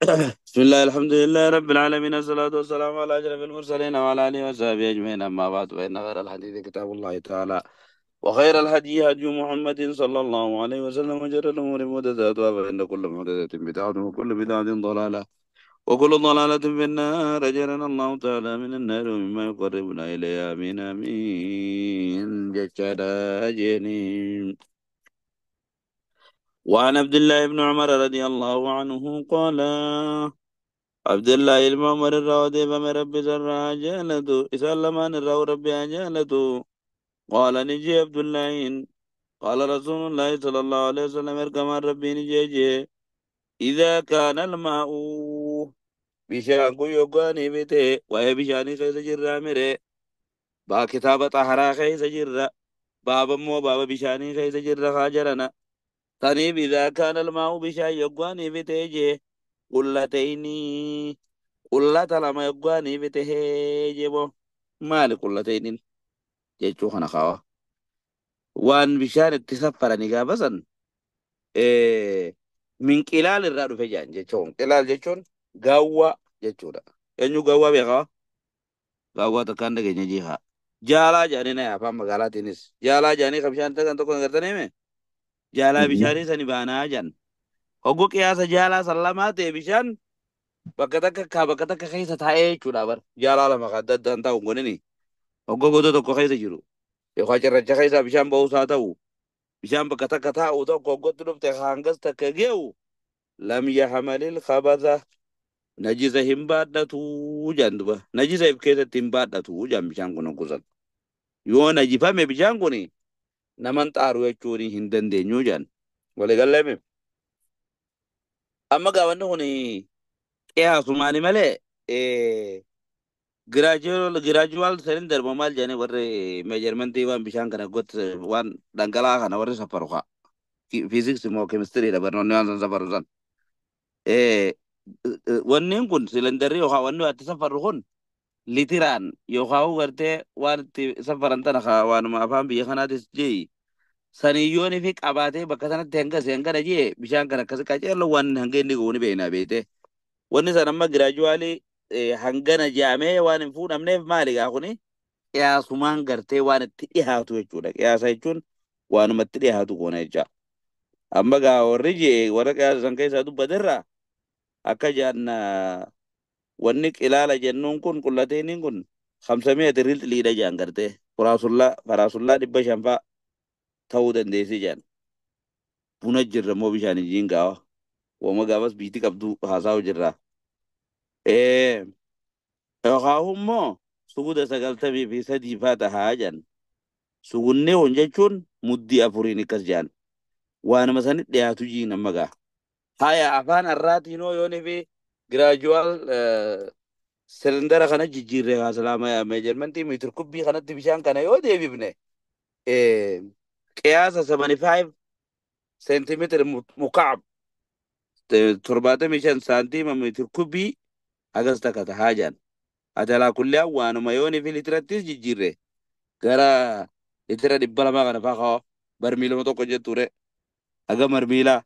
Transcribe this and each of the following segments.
بسم الله، الحمد لله رب العالمين، الصلاة والسلام على أشرف المرسلين وعلى آله وصحبه أجمعين. أما بعد، فإن خير الحديث كتاب الله تعالى، وخير الهدي هدي محمد صلى الله عليه وسلم، وشر الأمور محدثاتها، فإن كل محدثة بدعة، وكل بدعة ضلالة، وكل ضلالة في النار. أجرنا الله تعالى من النار ومما يقربنا إليه. آمين آمين. جشدا جنين. وعن عبد الله بن عمر رضي الله عنه قال: عبد الله ilma Umar irraa odeeffame, Rabbi isarraa jaalatu, isaan lamaan irraa Rabbi haa jaalatu. قال ni jee Abdullaahin: قال رسول الله صلى الله عليه وسلم، ergamaan Rabbii ni jee: إذا كان الماء، bishaan kun yoggaanii bite, waa'ee bishaanii keessa jirraa mire, baa kitaaba xaharaa keessa jirra, baaba immoo baaba bishaanii keessa jirra haa jarana taniif. إذا كان الماء، bishaan yoggaanii bite jee, qullatayni, qullata lama yoggaanii bite jebo. Maali qullataynin jechuu kana? Kawa waan bishaan itti saffaranii gaafa san minqilaal irraa dhufe jedhan jechuun. Qilaal jechuun gaawwaa jechuudha. Eenyu gaawwaa beekaa? Gaawwaa takkaan dhageenya jiha. Jaalaa jedhanii na afaan magaalaatiinis. Jaalaa jedhanii kan bishaan takan tokko agartanii hime? Jaalaa bishaanii sani baanaa jedhan. Hogguu qiyaasa jaalaa san lamaa ta'e, bishaan bakka takka kaa bakka takka keessa taa'ee jechuudha bar. Jaalaa lama kan adda addaan taa'u godhini. Hogguu gosa tokko keessa jiru. Yookaan cirracha keessaa bishaan ba'uusaa ta'u. Bishaan bakka takka taa'u tokko hoggotti dhufte hangas takka ge'u, لم يحمل الخبث, najisa hin baadhatu jedhan duba. Najisa if keessatti hin baadhatu jedhan. Bishaan kun hoggusan yoo najifame, bishaan kun naman xaaru jechuun hin dandeenyu jedhan. Waliigalleemi amma gaafanni kun qiyaasumaani malee, gradual cylinder maal jedhanii warri measurement waan bishaan kana gotti, waan dhangala'aa kana warri safaru kaa fiiziksii moo keemistiriidha barnoonni waan san safaru san. Wanni kun silindarrii yookaan wanni itti safarru kun litiraan yookaan gartee waan itti safaran tana waanuma afaan biyya kanaatis jee saniyyoon fi qabaatee bakka sanatti hanga hangana jee, bishaan kana akkasi qaceelloo waan hanga inni ga'u ni beekna beekte. Wanni san amma gradually hangana jaamee waan hin fuudhamneef, maali gaa kuni qiyaasumaan gartee waan itti dhiyaatu jechuudha. Qiyaasa jechuun waanuma itti dhiyaatu goona jecha. Amma gaa warri jee warra qiyaasa san keessaa dubbaterraa akka jaan, wanni qilaala jennuun kun, qullateeniin kun 500 riilxiliidha jaan, gartee faraasullaa faraasullaa 500 fa'a ta'uu dandeessi jaan. Buna jirra moo bishaan ijiin gaawa wama gaafas biitii qabdu haasaa'u jirra. Yookaan immoo suguda 93 faa tahaa jaan. Sugunni kun jechuun muddii afuriin akkas jaan. Waanuma sanit dhiyaatu jiin amma gaa. Haya, afaan arraatiinoo yoonii fi gradual silindara kana jijjiirree haasalaama measurement meter kubbii kanatti bishaan kana yoo deebifne, qiyaasa 75 seentimeetira muka'ab, 75 saantiima meter kubbii hagas takka tahaa jaan. Ati alaa kullee waanuma yoonii fi litirattis jijjiirre gara litira 200 kana faa kawa barmiilama tokko jetture, haga barmiilaa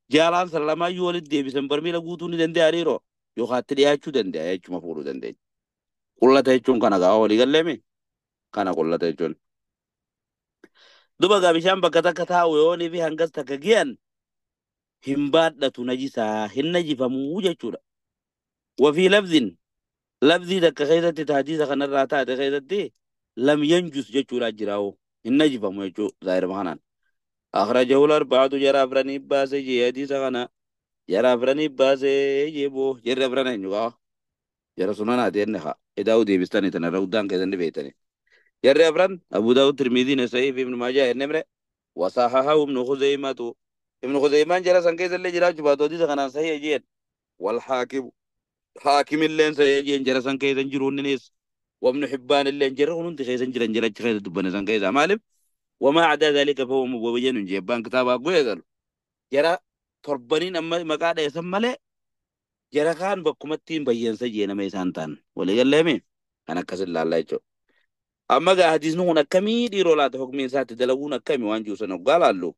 jaalaan san lamaayyuu walitti deebisan barmiila guutuu ni danda'a hariiroo yookaan itti dhiyaachuu danda'a jechuma fuudhuu dandeenya. Qullata jechuun kana gaa, walii galleemi kana qullata jechuun. Duba gaa bishaan bakka takka taa'u yoonii fi hangas takka gi'an hin baadhatu, najisaa hin najifamuu jechuudha. وفي لفظ, lafzii takka keessatti, hadiisa kanarraa taate keessatti, لم ينجس jechuudha jiraa'u, hin najifamu jechuu zaahirama kanaan. أخرجه الأربعة, jara afranii baase jee. Hadiisa kana jara afranii baase jee. Boo, jarri afran eenyu gaa? Jara sunanaati jenne haa edaa'uu deebistanii tana irra guddaan keessan beektanii. Jarri afran Abu Daawud, Tirmidii, Nasa'ii fi Ibn Maajaa jenne mire. وصححه ابن خزيمة, Ibn Khuzaymaan jara san keessa illee jiraachuu baatu hadiisa kanaan sahih jeen. والحاكم, حاكم illeen sahih jeen, jara san keessa hin jiru inninis. وابن حبان illeen, jarri kun hundi keessa hin jiran jara achi keessa dubbanne san keessa. Maaliif? وما عدا ذلك فهو مبين jebbaan kitaaba eegalu. Jara torbaniin amma maqaa dheessan malee jara kaan bakkumatti hin bayyansa jee nama isaan ta'an. Walii galleemi kan akkas ilaallaa jechuudha. Amma gaa hadiisni kun akkamii dhiiroo laata, hukmiin isaatti dalaguun akkami waan jiru sana hoggaa laallu.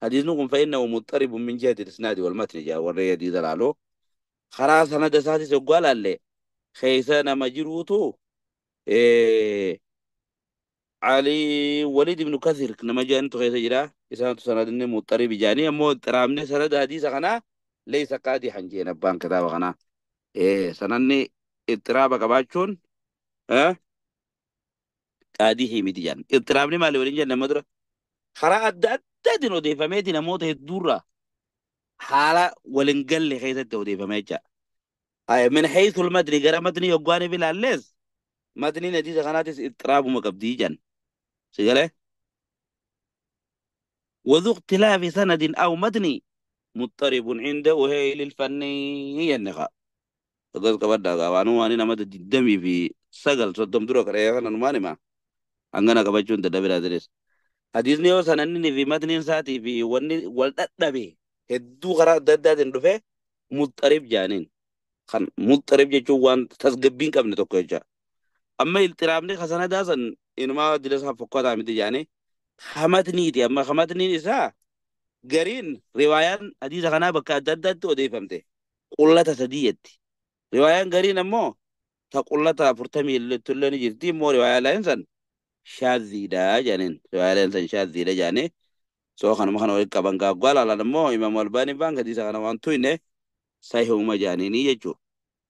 Hadiisni kun فإنه مضطرب من جهة الإسناد والمتن jaa warra hadiisa laaloo. Karaa sanada isaatis yoggaa laalle keessa nama jiruutu Ali Walid ibn Kathir nama jedhantu keessa jira. Isaantu sanadni muxxarib ijaanii ammoo ixtiraamni sanada hadiisa kanaa leeysa qaadihan jeen abbaan kitaaba kanaa. Sananni ixtiraaba qabaachuun qaadihii miti jedhan. Ixtiraabni maali waliin jenna amma dura? Karaa adda addaatiin odeeffameeti namoota hedduurraa haala walin galle keessatti odeeffame jecha. Min haythul matni gara matni yoggaan ilaallees matniin hadiisa kanaatis ixtiraabuma qabdii jedhan. Si galee? وذو اختلاف سند أو متن مضطرب عند أهيل الفن ينقى. تقول كبدا وانو واني نمد دمي في سجل صدم درو كريه أنا ماني ما أنا كبجون تدبر أدرس حديث نيو سنني في متن ساتي في وني والتدبي هدو غرا دداد ندفه مضطرب جانين خن مضطرب جچو وان تسغبين قبل توكيجا أما الاضطراب خسنة داسن إنما دلسها فقط عمدي جاني خمتني أما خمتني إسا قرين روايان حديث خنا بكا ددت وديفمته قلة سديت روايان قرين أمو تقلة فرتمي اللي تلني جرتي مو رواية لا إنسان شاذي دا جانين رواية لا إنسان شاذي دا جاني سو خنا ما خنا ولك بانكا قال على مو إمام الباني بانك حديث خنا وان توينه صحيح ما جانيني يجو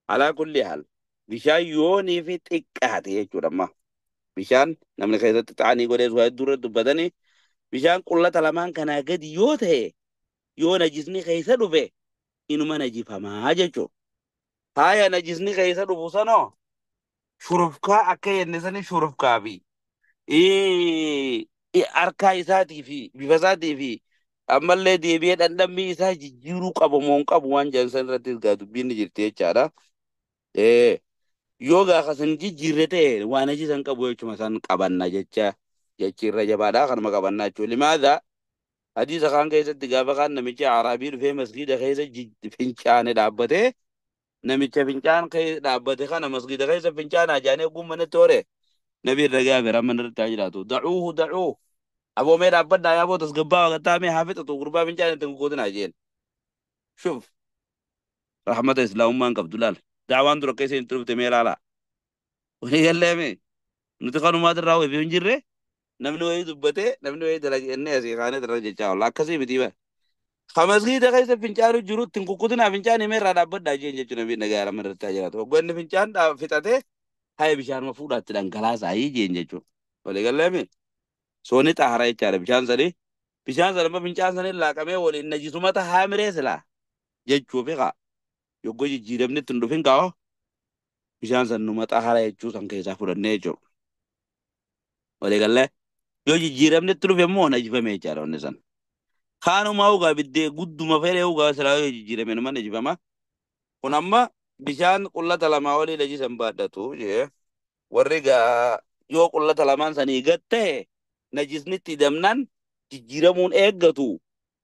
على كل حال بشان يوني في تكات يجو لما بشان نمن خيزت تعني قولي زواي دورة دبدني بشان قلة لمان كان قد يوته يو نجسني خيسة دفه إنو ما نجيفها ما ججو هاي نجسني خيسة دفو شرفكا أكي النساني شرفكا بي إيه أركا إساتي في بفساتي في أما اللي دي بيت أندمي إسا جيرو قبو مون قبو وان جانسان رتيس قادو بين جرتي چارا إيه yoo gaafa san jijjiirre ta'e waan aji san qabu jechuuma san qabanna jecha jechi irra jabaadha kanuma qabannaa jechuudha. Limaadha hadiisa kaan keessatti gaafa kaan namichi Araabii dhufee masgiida keessa fincaane dhaabbatee namicha fincaan dhaabbate kana masgiida keessa fincaanaa jaanee guummanatti hore nabi irra gaafe ramman irratti haa jiraatu. Dacuuhu dacuuhu aboomee dhaabbadhaa yaaboo tasgabbaa waqtaa mee haa fixatu gurbaa fincaan itti guutinaa jeen. Shuf rahmata islaamummaan qabdu laal. دعوان درو كيسين تروف تميل وني قال لي نتقانو ما دراوي في نجرة نمنو اي دبته نمنو اي درجة الناس يخانة درجة جاو لا كسي بتيبه خمس غيدا كيس فنجان جرو تنكوكوتنا فنجان مير رada بدا جين جچنا بي نغارا من رتاجرات وغن فنجان دا فتاته هاي بشان مفودا تدنغلاس اي جين جچو ولي قال لي سوني طهره يچار بشان سري بشان سرما فنجان سني لاقمه ولي نجسمته هامره سلا جچو فيقا yoggoo jijjiiramni itti hin dhufin kaa'o bishaan san numa xahara jechuu san keessaa fudhannee jechuudha. Walii galee yoo jijjiiramni itti dhufe immoo najifame jechaadha wanni san. Kaanumaa ugaa biddee gudduma fedhee ugaa silaa yoo jijjiirame numa najifama. Kun amma bishaan qullata lamaa olii najisan baadhatu jee warri gaa yoo qullata lamaan sanii gad ta'e najisni itti hidhamnaan jijjiiramuun eeggatu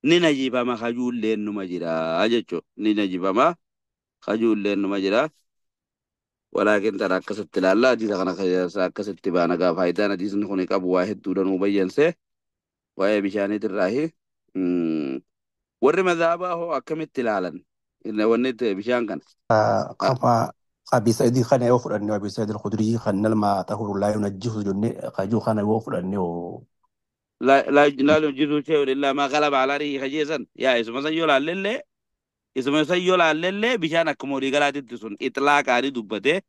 ni najifama kajuulleen numa jira jechuudha. Ni najifama. خجول لأنه مجرى ولكن ترى كست لا دي أنا كست بانا قا فايدة دي سنخوني أبو واحد دون مبين سه وهي بشانة الراهي ور مذهبه هو أكمل تلالا إن ونيت بشان كان قفا أبي سعيد خان يوفر أنه أبي سعيد الخدري خان لما طهور لا ينجه جن خجو خان يوفر أنه لا لا لا ينجزه شيء إلا ما غلب على ريه خجيزا يا اسمه سيولا لله isuma san yoo laalellee bishaan akkuma walii galaatitti sun itlaaqaanii dubbatee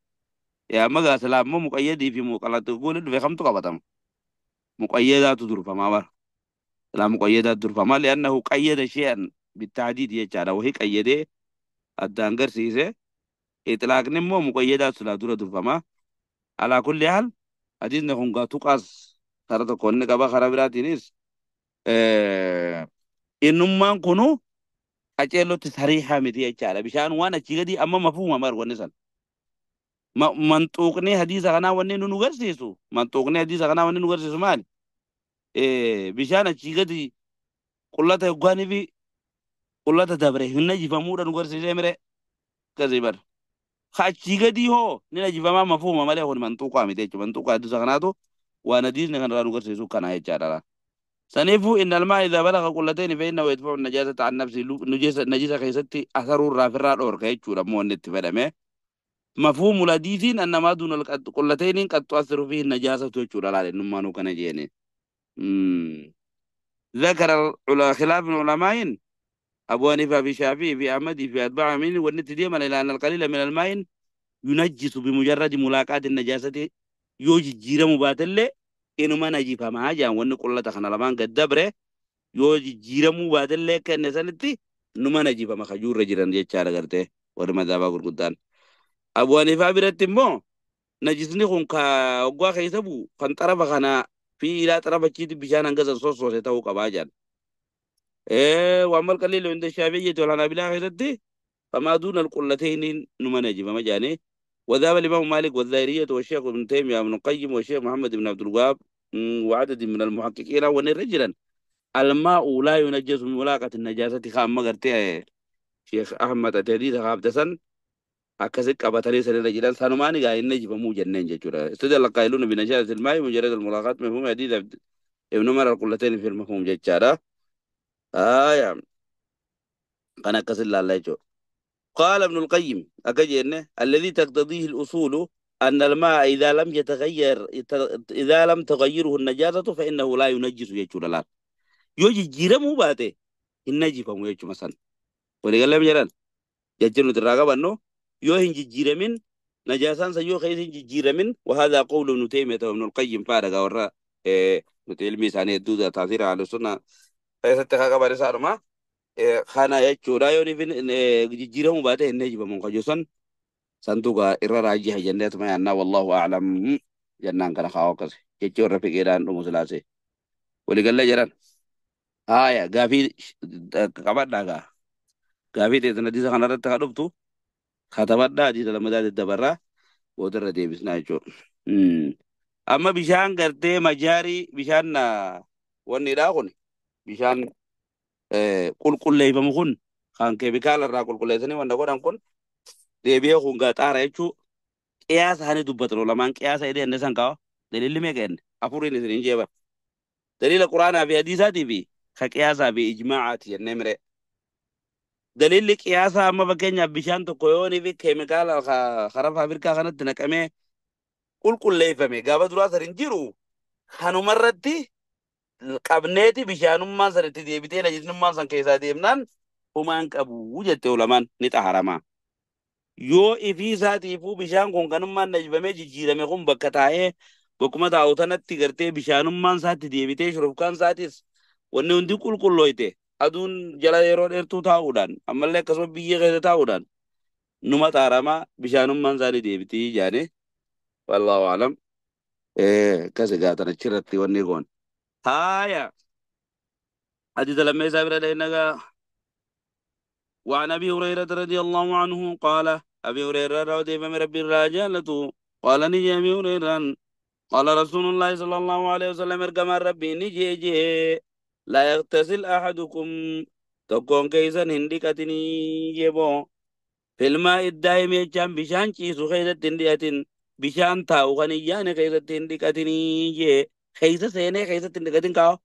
yaa magaa silaa immoo muqayyadii fi muqalatu gooli dhufe kamtu qabatama muqayyadaatu durfamaa bara silaa muqayyadaatu durfamaa li'annahu qayyada shi'an bittaadiid jechaadha wahii qayyadee addaan garsiise itlaaqni immoo muqayyadaatu silaa dura durfamaa alaa kulli haal hadiisni kun gaa tuqaas kara tokko inni qaba kara biraatiinis innummaan kunu qaceellotti sariihaa miti jechaadha. Bishaan waan achii gadi amma mafuuma mar wanni san. Manxuuqni hadiisa kanaa wanni nu garsiisu. Manxuuqni hadiisa kanaa wanni nu garsiisu maali? Bishaan achii gadi qullata yoggaanii fi qullata dabre hin najifamuudha nu garsiisee mire akkasii bar. Achii gadi hoo ni najifamaa mafuuma malee kun manxuuqaa miti jechuudha. Manxuuqa hadiisa kanaatu waan hadiisni kanarraa nu garsiisu kana jechaadha. Saniifuu إن الماء إذا بلغ قلتين فإنه يدفع النجاسة عن نفسه نجاسة keessatti atharuu irraa ofirraa dhoorka jechuudha immoo inni itti fedhame. مفهوم الحديث أن ما دون القلتين قد تؤثر فيه النجاسة jechuudha laal innummaanuu kana jeene. ذكر خلاف العلماء أبو حنيفة في شافعي في أحمد في أتباع من والنت ديما إلى أن القليل من الماء ينجس بمجرد ملاقاة النجاسة yoo jijjiiramu baatellee inuma najifamaa jaan wanni qullata kana lamaan gad dabre yoo jijjiiramuu baatellee akka inni sanitti numa najifama kajuurra jiran jechaadha gartee warri madaabaa gurguddaan. Abu Haniifaa biratti immoo najisni kun ka waggaa keessa bu'u kan xarafa kana fi ilaa xarafa achiitti bishaan hanga san sossoose ta'uu qabaa jaan. وأما القليل عند الشافعية والحنابلة keessatti فما دون القلتين نما نجفama jaanii. وذهب الإمام مالك والظاهرية والشيخ ابن تيمية وابن القيم والشيخ محمد بن عبد الوهاب وعدد من المحققين ونرجلا الماء لا ينجس من ملاقة النجاسة خام مغرتي شيخ أحمد التهديد خابتسن أكسك أبتري سنة رجلا سنماني قال النجف مو جنين جتورا استدل القائلون بنجاسة الماء مجرد الملاقات مفهوم حديث ابن عمر القلتين في المفهوم جتشارا آه أنا كسل الله جو. قال ابن القيم أكجن الذي تقتضيه الأصول أن الماء إذا لم يتغير إذا لم تغيره النجاسة فإنه لا ينجس يجور لا يوجي جيرمو باته النجف مو يجو مثلا ولقال لهم جلال يجنو تراغب أنه يوهن جيرمين نجاسان سيو خيسين جيرمين وهذا قول ابن تيمية وابن القيم فارغ ورا نتعلمي ثانية الدودة تأثير على السنة فيستخاق بارسار ما kana jechuudha yoo jijjiiramu baate hin ejibamu kajosan santuqa irra raajiha jenneetuma yaannaa wallahu a'lam jennaan kana kaawwa akkas jechii warra fiqeedhaan dhumu silaase waligalle jedhan haaya gaafii qabadhaa gaa gaafii teessan hadiisa kanarratti ka dhuftu katabadhaa hadiisa lammataa daddabarraa boodarra deebisnaa jechuudha. Amma bishaan gartee majaarii bishaan wannidhaa kun bishaan qulqulleeffamu kun kan keemikaala irraa qulqulleessanii wanta godhan kun deebi'ee kun gaxaara jechuu qiyaasa hani dubbatan ulamaan qiyaasa jedhee inni san kaa'u daliilli meeqa jenne afuriin isin hin jeeban daliila quraanaa fi hadiisaatii fi ka qiyaasaa fi ijmaacaati jennee mire daliilli qiyaasaa amma fakkeenyaaf bishaan tokko yoonii fi keemikaala karaa faabirikaa kanatti naqamee qulqulleeffame gaafa duraa san hin jiru kanumarratti qabneeti bishaanummaan san itti deebitee najisnummaan san keessaa deemnaan humaan qabu jette ulamaan ni xaharama. Yoo ifii isaatiifuu bishaan kun kanummaan najifamee jijjiirame kun bakka taa'ee bakkuma taa'u tanatti gartee bishaanummaan isaatti deebitee shurufkaan isaatis wanni hundi qulqullooyte aduun jala yeroo dheertuu taa'uudhaan ammallee akkasuma biyyee keessa taa'uudhaan numa xaharama bishaanummaan isaanii deebitii jaane wallaahu alam. Akkas egaa tan achirratti wanni goon. هايا حديث لما يسافر لأنك وعن أبي هريرة رضي الله عنه قال أبي هريرة رضي من ربي الرجالة قال نجي أبي هريرة قال رسول الله صلى الله عليه وسلم اركم ربي نجي جي لا يغتسل أحدكم تكون كيسا هندكتني يبو في الماء الدائم يجام بشان چيسو خيزة هندية بشان تاو غنيان خيزة هندكتني جي خيسة سيني خيسة تندقتين كاو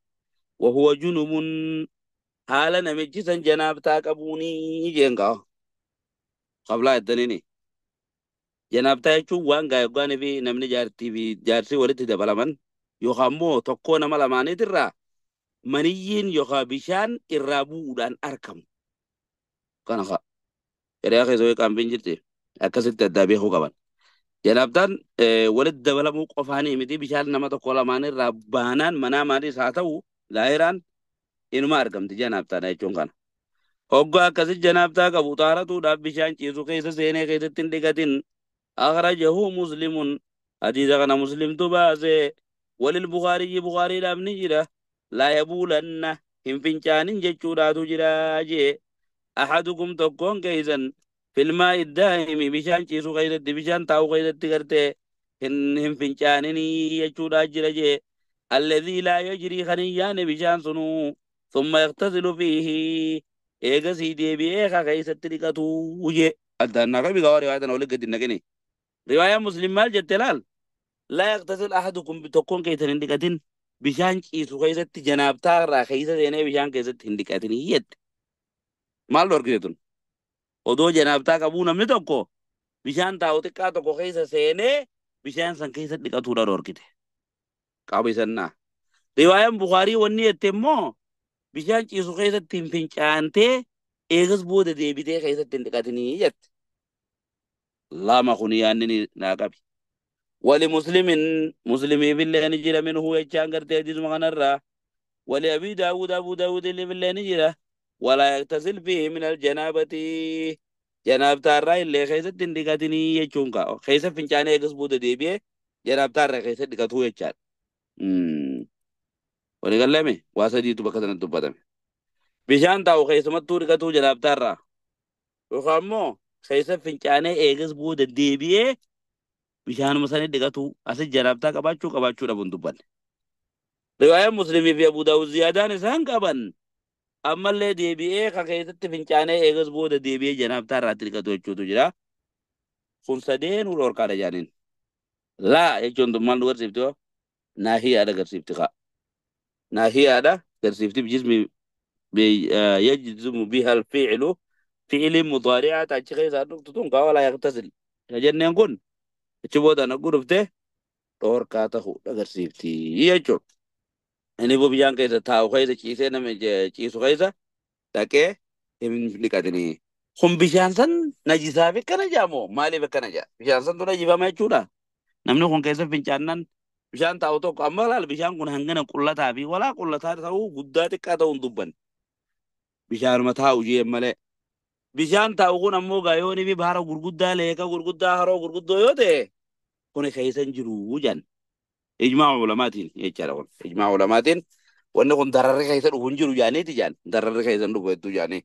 وهو جنوب حالا نمجي سن جناب تاقبوني جين كاو قبل الدنيني جناب تايچو وان غايو غاني في نمني جارتي في جارسي ولتي دبلمن يوخامو tokko nama lamaaniitirraa maniyyiin yookaan bishaan irraa bu'uudhaan argamu. Kana haa. Hiriyaa keessa wayii qaambiin jirti. Akkasitti addaa beekuu qaban. Janaabtaan walitti dabalamuu qofaanii miti bishaan nama tokko lamaan irraa baanaan manaa maaliis haa ta'u zaahiraan inuma argamti janaabtaan jechuun kana. Hoggaa akkasi janaabtaa qabu xaaratuudhaaf bishaan ciisu keessa seenee keessatti hin dhiqatin. Akhrajahu muslimun hadiisa kana muslimtu baase walil bukaariyyi bukaariidhaaf ni jira. Laa yabuulanna hin fincaanin jechuudhaatu jira jee. Ahadukum tokkoon keessan filmaa iddaa'imi bishaan ciisu keessatti bishaan taa'u keessatti gartee hin fincaaninii jechuudhaa jira jee. Alladhii laa yajrii kan hin yaane bishaan sunuu thumma yaqtasilu fiihi eegasii deebi'ee ka keessatti dhiqatuu jee. Addaan naa qabi gawaa riwaayaa tana olii gadi naqini. Riwaayaan muslim maal jette laal? Laa yaqtasil ahadukum tokkoon keessan hin dhiqatin. Bishaan ciisu keessatti janaabtaa irraa keessa seenee bishaan keessatti hin dhiqatinii jette. Maal dhorkite tun? Odoo janaabtaa qabuu namni tokko bishaan taa'u xiqqaa tokko keessa seenee bishaan san keessa dhiqatuudha dhorkite. Qabisannaa. Riwaayaan Bukaarii wanni jette immoo bishaan ciisu keessatti hin fincaantee eegas booda deebitee keessatti hin dhiqatinii jette. Lama kun yaanni naa qabi. ولمسلم مسلمي بالله نجرى منه يجان قرتي حديث مغنرة ولأبي داود أبو داود اللي بالله نجرى ولا يغتسل فيه من الجنابة جناب تارا اللي خيسة تندقاتني يجونكا خيسة فنجاني يقصبو ديبيه جناب تارا خيسة دقاتو يجان ولقال لمي واسدي تبكتنا تبتم بشان تاو خيسة متو دقاتو جناب تارا وخامو خيسة فنجاني يقصبو ديبيه bishaanuma sanii dhiqatu asis janaabtaa qabaachuu dhabuun dubbanne. Riwaayaan Muslimii fi Abu Daawud ziyaadaan isaan qaban ammallee deebi'ee kan keessatti fincaanee eegas booda deebi'ee janaabtaa irraatti dhiqatu jechuutu jira. Kun sadeen dhorkaadha jaaniin. Laa jechuun tun maal nu agarsiifti hoo? Naahiyaadha agarsiifti kaa. Naahiyaadha agarsiifti bijismi yajzimu biha alfi'lu fi'li mudaari'aa achi keessaa dhuftu tun kaa walaa yaqtasil. Jenneen kun achi booda naguu dhuftee dhorkaa ta'uu agarsiifti jechuudha. Inni bishaan keessa taa'u keessa ciisee nama ciisu keessa dhaqee hin dhiqatinii. Kun bishaan san najisaaf akkana jaamoo maaliif akkana jaa? Bishaan santu najifama jechuudha. Namni kun keessa fincaannan bishaan taa'u tokko amma laal bishaan kun hangana qullataa fi walaa qullataa ta'uu guddaa xiqqaa ta'uu hin dubbanne. Bishaanuma taa'u jeen malee. Bishaan taa'u kun ammoo gaayoonii fi baara gurguddaa leeka gurguddaa haroo gurguddoo yoo ta'e kun keessa hin jiru jedhan. Ijmaa ulamaatiin jechaadha kun. Ijmaa ulamaatiin wanni kun dararri keessa dhufu hin jiru jaaniiti jaan. Dararri keessa hin dhufu hedduu jaanii.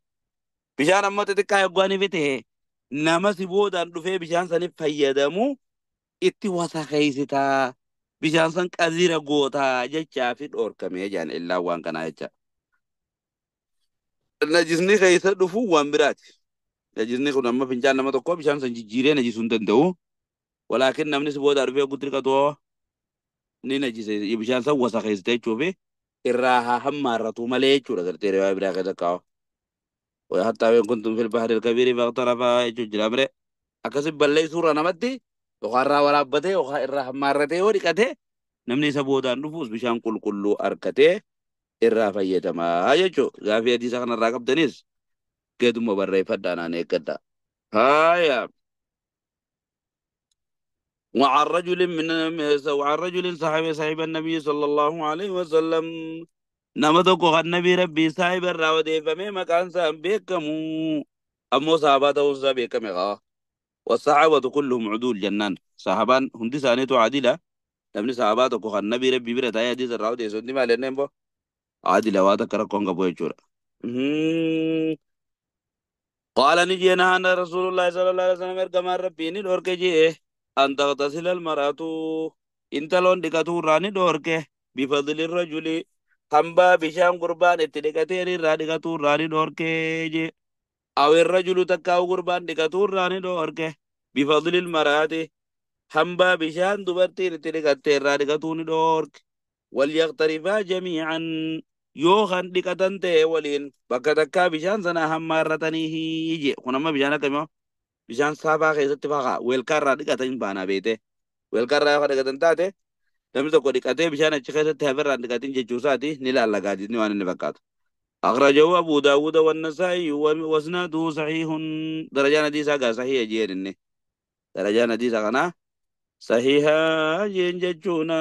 Bishaan amma xixiqqaa yoggaanii fi ta'e nama si boodaan dhufee bishaan saniif fayyadamu itti wasakeessitaa. Bishaan san qazira gootaa jechaa fi dhorkamee jaan illaa waan kanaa jecha. Najisni keessa dhufu waan biraati. Najisni kun amma fincaan nama tokko bishaan san jijjiiree najisuu hin danda'u. Walaakin namni si boodaa dhufee guutuu dhiqatu ni najise bishaan san wasakeessite jechuufi irraa haa hammaarratu malee jechuudha gartee riwaa biraa keessa kaa'u. Hattaa وإن كنتم في البحر الكبير فاقترفا jechuun jira mire akkasi balleessuurra namatti yookaan irraa waraabbatee yookaan irraa hammaarratee yoo dhiqate namni isa boodaan dhufuus bishaan qulqulluu argatee irraa fayyadamaa jechuudha. Gaafii hadiisa kanarraa qabdanis gaduma barreeffadhaa naan eeggadha. Haaya. وعن رجل من وعن رجل صاحب النبي صلى الله عليه وسلم nama tokko kan nabii rabbii saahiba irraa odeeffamee maqaan isaa hin beekamu ammoo sahabaa ta'uun isaa beekame qaba. والصحابة كلهم عدول جنان صحابان hundi isaaniitu adila namni sahabaa tokko kan nabii rabbii bira taa'ee hadiisa irraa odeessu hundi maal jenneen boo adila waa takka rakkoon qabu jechuudha. قال نجي نهانا رسول الله صلى الله عليه وسلم ergamaan rabbii ni dhorke jee أن تغتسل المرأة intaloon dhiqatuu irraa ni dhorke بفضل الرجل hambaa bishaan gurbaan itti dhiqateen irraa dhiqatuu irraa ni dhorke jee أو الرجل takkaa'u gurbaan dhiqatuu irraa ni dhorke بفضل المرأة hambaa bishaan dubartiin itti dhiqatte irraa dhiqatuu ni dhorke وليغترفا جميعا yoo kan dhiqatan ta'e waliin bakka takkaa bishaan sana hammaarratanii je kun amma bishaan akkamii bishaan saafaa keessatti faqaa weelkaa irraa dhiqatan baanaa beete weelkaa irraa yoo dhiqatan taate namni tokko dhiqatee bishaan achi keessatti hafe irraa dhiqatin jechuu isaati ni laallagaa jidni waan inni fakkaatu. أخرجه أبو داود والنسائي واسناده صحيح درجان حديثا قا صحيح جين إني درجان حديثا قنا صحيحة جين جتشونا.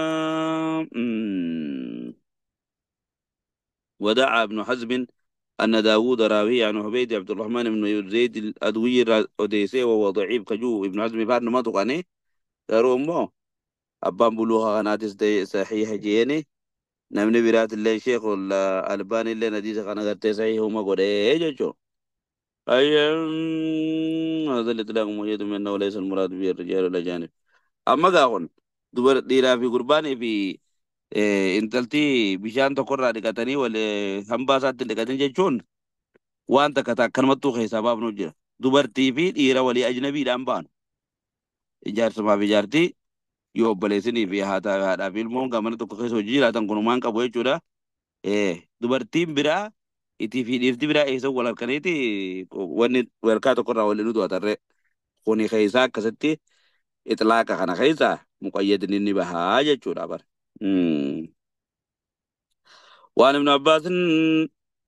ودعا ابن حزم أن داود راوي عن عبيد عبد الرحمن بن زيد الأدوي الأوديسي وهو ضعيف كجو ابن حزم فارن ما تقاني قالوا أمه أبان بلوغ قناتس دي صحيح جيني namni biraat illee sheekh albaan illee hadiisa kana gartee sahiihuma godhee jechuun. هذا الإطلاق مؤيد من أنه ليس المراد به الرجال الأجانب. أما قاون dubar dhiiraa fi gurbaanii fi intalti bishaan tokkorraa dhiqatanii wal hambaa isaatti dhiqatan jechuun waan takka akkanumattuu keessaa baafnu jira. Dubartii fi dhiira walii ajnabiidhaan baanu. Ijaarsumaaf ijaartii Yoo obboleessinii fi haadhaa fi ilmoon mana tokko keessa hojii jiraatan kunumaan qabu jechuudha. Dubartiin biraa itii fi dhiirti biraa eessa wal harkaniiti wanni welkaa tokkorraa waliin nu to'atarree. Kuni keessaa akkasitti itlaaqa kana keessa muqayyadni ni bahaa jechuudha bara. وعن ابن عباس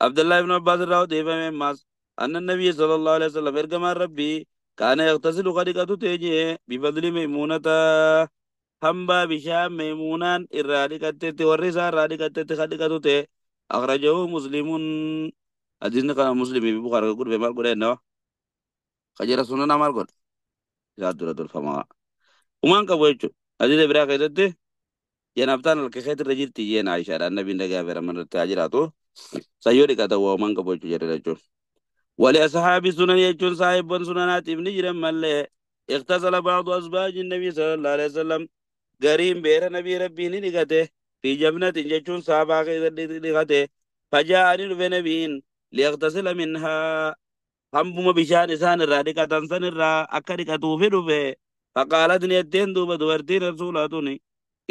عبد الله بن عباس راو ماس أن النبي صلى الله عليه وسلم إرجم ربي كان يغتسل خليقة تيجي بفضل ميمونة hambaa bishaan meemuunaan irraa dhiqattetti warri isaa irraa dhiqattetti kan dhiqatu ta'e akhrajahu muslimun hadiisni kana muslimii fi bukaara gurbe maal godhe ennawa kajira sunana maal godhe isaa dura tolfamaa umaan qabu jechuudha hadiisa biraa keessatti janaabtaan halka keetirra jirti jeen Aishaadha annabiin dhagaa feeraman irratti haa jiraatu sayyoo dhiqata waa umaan qabu jechuudha jedhe jechuudha. ولأصحاب السنن يجون صاحب سننات ابن جرم ملي اغتسل بعض أزواج النبي صلى الله عليه وسلم gariin beera nabii rabbii ni dhiqate fi jabnatin jechuun saafaa keessatti dhiqate fajaa'anii dhufe nabiin liyaqtasila minhaa hambuma bishaan isaan irraa dhiqatan san irraa akka dhiqatuufi dhufe faqaalat ni jetteen duuba dubartiin rasuulaa tuni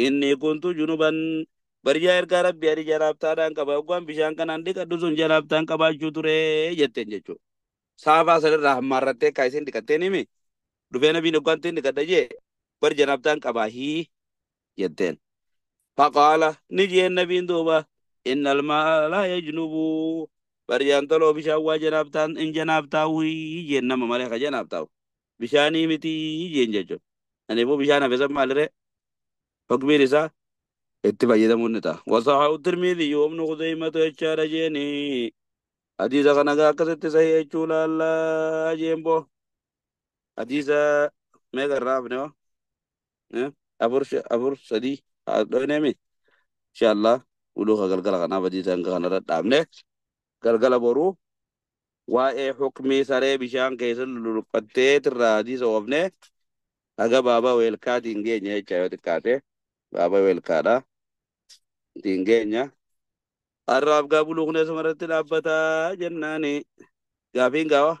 inni kuntu junuban barjaa ergaa rabbii ani janaabtaadhaan qaba yookaan bishaan kanaan dhiqadhu sun janaabtaan qabaachuu ture jetteen jechuudha. Saafaa san irraa hammaarrattee akka isin dhiqatteen himi dhufee nabiin yookaan ittiin dhiqadha jee bar janaabtaan qabaa hii jetteen. Faqaala ni jeen nabiin duuba innal maa'a laa yajnubu barjaan toloo bishaan waa janaabtaan in janaabtaa'u jeen nama malee ka janaabtaa'u bishaanii miti jeen jechuudha. Kanaafuu bishaan hafe san maaliree hukmiin isaa itti fayyadamuun ni ta'a. Wasaxaa Tirmidhi yoomnu Qudaymatu jechaadha jeeni. Hadiisa kana gaa akkasitti sahii jechuu laallaa jeen boo. Hadiisa meeqa irraa hafne hoo? Afur afur sadii dhoyneemi. Inshallah uluka galgala kanaaf hadiisa hanga kanarra dhaabne galgala boruu waa'ee hukmii saree bishaan keessa luluqqattee irraa hadiisa oofne haga baaba weelkaatiin geenya jecha yoo xiqqaate baaba weelkaadha tiin geenya. Har'aaf gaa buluuqnee sumarratti dhaabbataa jennaani gaafiin gaawa.